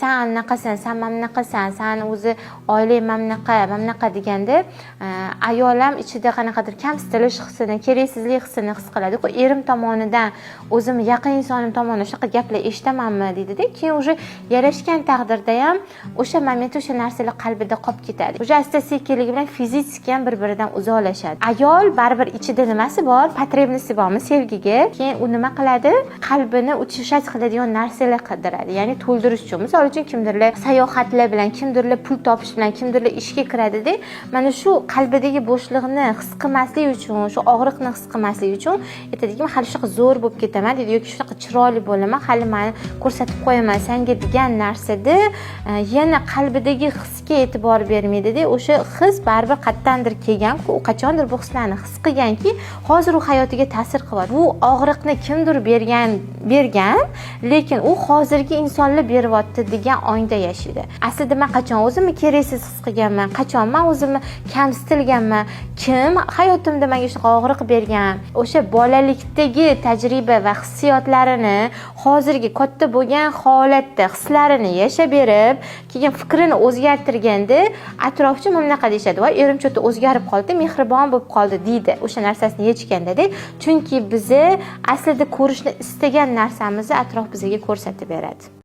San anaqasan, san mana bunaqasan, san o'zi oilang mana bunaqa, mana bunaqa deganda, ayol ham ichida qanaqadir kamsitilish hissini, keraksizlik hissini his qiladi-ku. Erim tomonidan, o'zimni yaqin insonim tomonidan shunaqa gaplar eshitamanmi deydida. Keyin уже yarashgan taqdirda ham o'sha momentda o'sha narsalar qalbida qolib ketadi. Уже asta sekinligi bilan fizически ham bir biridan uzoqlashadi. Ayol baribir ichida nimasi bor, потребности bormi sevgiga. Keyin u nima qiladi? Qalbini утешать qiladigan narsalar qidiradi, ya'ni to'ldirish uchun. Misol uchun, kimdirlar sayohatlar bilan, kimdirlar pul topish bilan, kimdirlar ishga kiradida. Mana shu qalbidagi bo'shliqni his qilmaslik uchun, shu og'riqni his qilmaslik uchun aytadiki, man hali shunaqa zo'r bo'lib ketaman deydi yoki shunaqa chiroyli bo'laman hali, mani ko'rsatib qo'yaman sanga degan narsada, yana qalbidagi hisga e'tibor bermaydida. O'sha his baribir qayerdandir kelganku, u qachondir bu hislarni his qilganki, hozir u hayotiga ta'sir qilyapti. Bu og'riqni kimdir bergan, lekin u hozirgi insonlar beryapti degan ongda yashaydi. Aslida man qachon o'zimni keraksiz his qilganman, qachon man o'zimni kamsitilganman, kim hayotimda menga shunaqa og'riq bergan? O'sha bolalikdagi tajriba va hissiyotlarini hozirgi katta bo'lgan holatda hislarini yashab berib, keyin fikrini o'zgartirganda atrofchi mana bunaqa deyishadi: "Voy, erim что-то o'zgarib qoldi, mehribon bo'lib qoldi", deydi o'sha narsasini yechgandada. Chunki biza aslida ko'rishni istagan narsamizni atrof bizga ko'rsatib beradi.